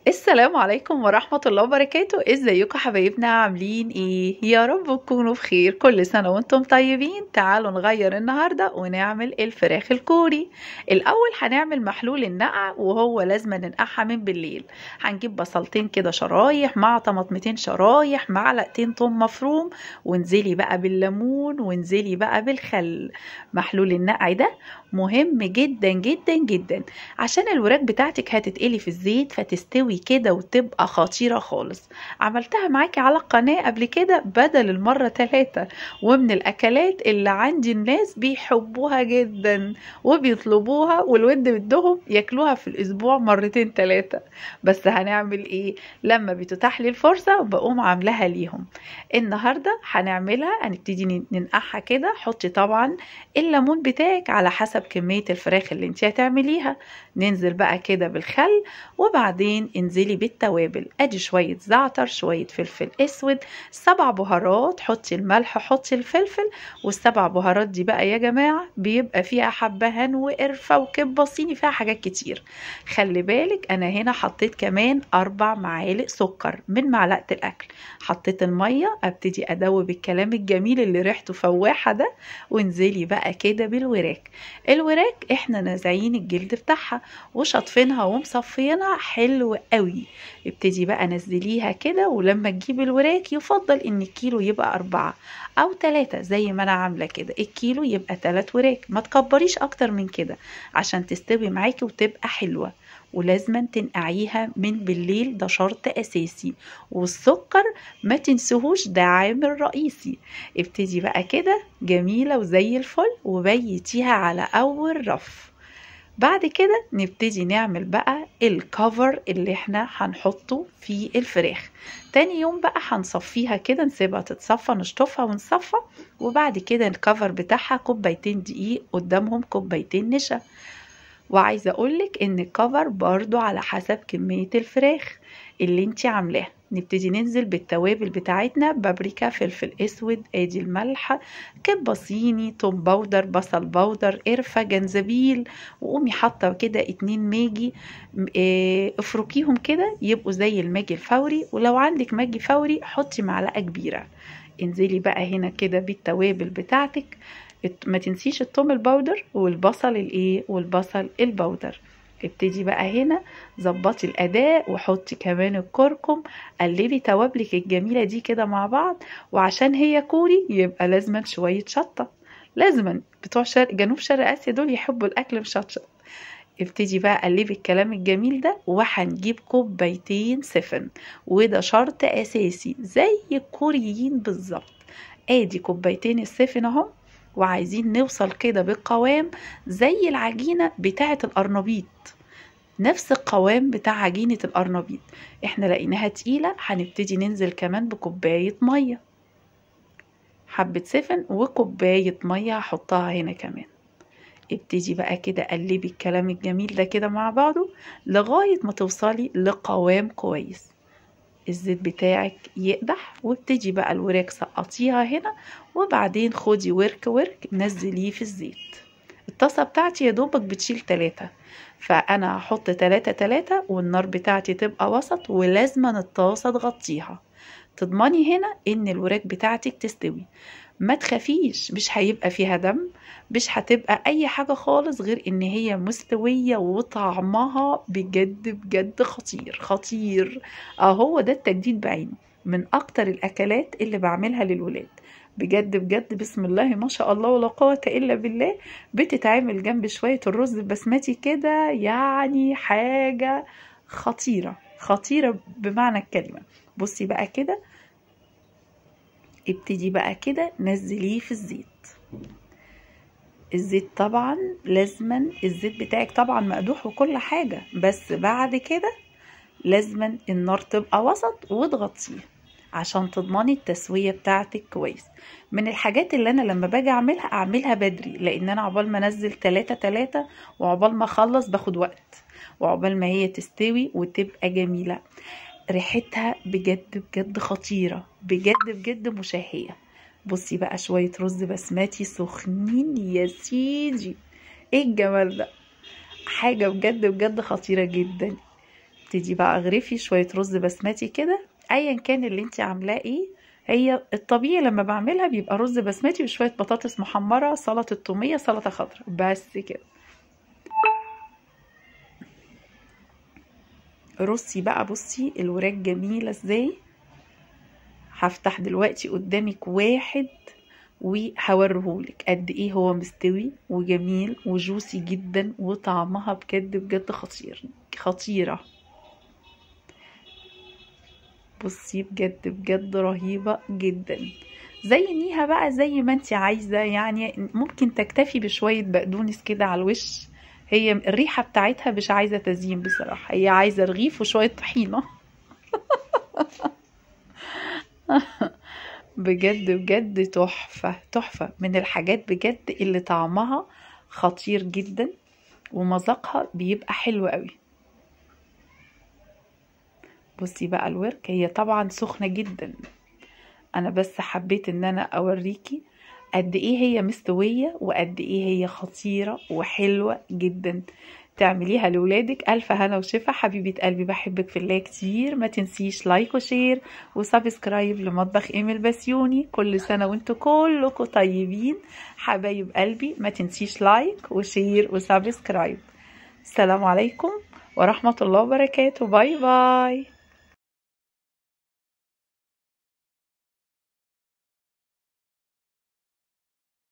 السلام عليكم ورحمة الله وبركاته. ازيكم حبايبنا؟ عاملين ايه؟ يا رب تكونوا بخير. كل سنة وانتم طيبين. تعالوا نغير النهاردة ونعمل الفراخ الكوري. الاول هنعمل محلول النقع، وهو لازم ننقعها من بالليل. هنجيب بصلتين كده شرايح مع طماطمتين شرايح، معلقتين توم مفروم، وانزلي بقى بالليمون، وانزلي بقى بالخل. محلول النقع ده مهم جدا جدا جدا عشان الوراك بتاعتك هتتقلي في الزيت فتستوي كده وتبقى خطيرة خالص. عملتها معاكي على القناة قبل كده بدل المرة 3، ومن الأكلات اللي عندي الناس بيحبوها جدا وبيطلبوها، والود بدهم ياكلوها في الأسبوع 2 3. بس هنعمل ايه لما بتتاح لي الفرصة بقوم عاملاها ليهم. النهاردة هنعملها، هنبتدي ننقعها كده. حطي طبعا الليمون بتاعك على حسب كمية الفراخ اللي انت هتعمليها. ننزل بقى كده بالخل، وبعدين انزلي بالتوابل. ادي شوية زعتر، شوية فلفل اسود، 7 بهارات، حطي الملح، حطي الفلفل. وال7 بهارات دي بقى يا جماعة بيبقى فيها حبهان وقرفة وكبة صيني، فيها حاجات كتير. خلي بالك انا هنا حطيت كمان 4 معالق سكر من معلقة الاكل. حطيت المية، ابتدي ادوب الكلام الجميل اللي ريحته فواحة ده، وانزلي بقى كده بالوراك. الوراك احنا نازعين الجلد بتاعها وشطفينها ومصفينها حلو قوي. ابتدي بقى نزليها كده، ولما تجيب الوراك يفضل ان الكيلو يبقى 4 او 3 زي ما انا عامله كده. الكيلو يبقى 3 وراك، ما تكبريش اكتر من كده عشان تستوي معاكي وتبقى حلوة. ولازما تنقعيها من بالليل، ده شرط اساسي. والسكر ما تنسوهوش، ده عامل رئيسي. ابتدي بقى كده جميلة وزي الفل، وبيتيها على اول رف. بعد كده نبتدي نعمل بقى الكفر اللي احنا هنحطه في الفراخ. تاني يوم بقى هنصفيها كده، نسيبها تتصفى، نشطفها ونصفى. وبعد كده الكفر بتاعها 2 كوباية دقيق، قدامهم 2 كوباية نشا. وعايزه اقولك ان الكفر برضو على حسب كمية الفراخ اللي انتي عاملاها. نبتدي ننزل بالتوابل بتاعتنا: بابريكا، فلفل اسود، ادي الملح، كبه صيني، توم powder، بصل powder، قرفه، جنزبيل. وقومي حاطه كده 2 ماجي، افركيهم كده يبقوا زي الماجي الفوري. ولو عندك ماجي فوري حطي معلقه كبيرة. انزلي بقى هنا كده بالتوابل بتاعتك. ما تنسيش التوم ال powder والبصل الايه والبصل ال powder. ابتدي بقى هنا ظبطي الاداء، وحطي كمان الكركم. قلبي توابلك الجميلة دي كده مع بعض. وعشان هي كوري يبقى لازما شوية شطه، لازما بتوع شرق جنوب شرق اسيا دول يحبوا الاكل مشطشط. ابتدي بقى قلبي الكلام الجميل ده. وهنجيب 2 كوباية سفن، وده شرط اساسي زي الكوريين بالظبط. ادي 2 كوباية السفن اهو. وعايزين نوصل كده بالقوام زي العجينة بتاعة القرنبيط، نفس القوام بتاع عجينة القرنبيط. احنا لقيناها تقيلة، هنبتدي ننزل كمان بكوباية مية، حبة سفن وكوباية مية هحطها هنا كمان. ابتدي بقى كده قلبي الكلام الجميل ده كده مع بعضه لغاية ما توصلي لقوام كويس. الزيت بتاعك يقدح، وابتدي بقى الوراك سقطيها هنا. وبعدين خدي ورك ورك نزليه في الزيت. الطاسه بتاعتي يا دوبك بتشيل 3، فانا هحط 3 3، والنار بتاعتي تبقى وسط، ولازما الطاسه تغطيها. تضمني هنا ان الوراك بتاعتك تستوي. ما تخافيش، مش هيبقى فيها دم، مش هتبقى اي حاجة خالص غير ان هي مستوية وطعمها بجد بجد خطير خطير. اهو ده التجديد بعينه، من اكتر الاكلات اللي بعملها للولاد بجد بجد. بسم الله ما شاء الله ولا قوة الا بالله. بتتعمل جنب شوية الرز البسمتي كده، يعني حاجة خطيرة خطيرة بمعنى الكلمة. بصي بقى كده، ابتدي بقى كده نزليه في الزيت. الزيت طبعا لازما الزيت بتاعك طبعا مقدوح وكل حاجة، بس بعد كده لازما النار تبقى وسط وتغطيه عشان تضمني التسوية بتاعتك كويس. من الحاجات اللي انا لما باجي اعملها اعملها بدري، لان انا عقبال ما انزل 3 3 وعقبال ما اخلص باخد وقت، وعقبال ما هي تستوي وتبقى جميلة. ريحتها بجد بجد خطيرة، بجد بجد مشهية. بصي بقى شوية رز بسمتي سخنين يا سيدي، ايه الجمال ده، حاجة بجد بجد خطيرة جدا. ابتدي بقى اغرفي شوية رز بسمتي كده، ايا كان اللي انت عاملاه ايه. هي الطبيعي لما بعملها بيبقى رز بسمتي وشوية بطاطس محمرة، سلطة توميه، سلطة خضراء، بس كده. رصي بقى، بصي الوراك جميلة ازاي. هفتح دلوقتي قدامك واحد وهوريهولك قد ايه هو مستوي وجميل وجوسي جدا، وطعمها بجد بجد خطير، خطيرة. بصي بجد بجد رهيبة جدا. زينيها بقى زي ما انت عايزة، يعني ممكن تكتفي بشوية بقدونس كده على الوش. هي الريحة بتاعتها مش عايزة تزيين بصراحة، هي عايزة رغيف وشوية طحينة. بجد بجد تحفة تحفة، من الحاجات بجد اللي طعمها خطير جدا ومذاقها بيبقى حلو قوي. بصي بقى الورك، هي طبعا سخنة جدا، انا بس حبيت ان انا اوريكي قد ايه هي مستوية وقد ايه هي خطيرة وحلوة جدا. تعمليها لولادك الف هنا وشفا. حبيبة قلبي بحبك في الله كتير. ما تنسيش like و share و subscribe لمطبخ ايميل بسيوني. كل سنة وانتوا كلكم طيبين حبايب قلبي. ما تنسيش like و share و subscribe. السلام عليكم ورحمة الله وبركاته. bye bye.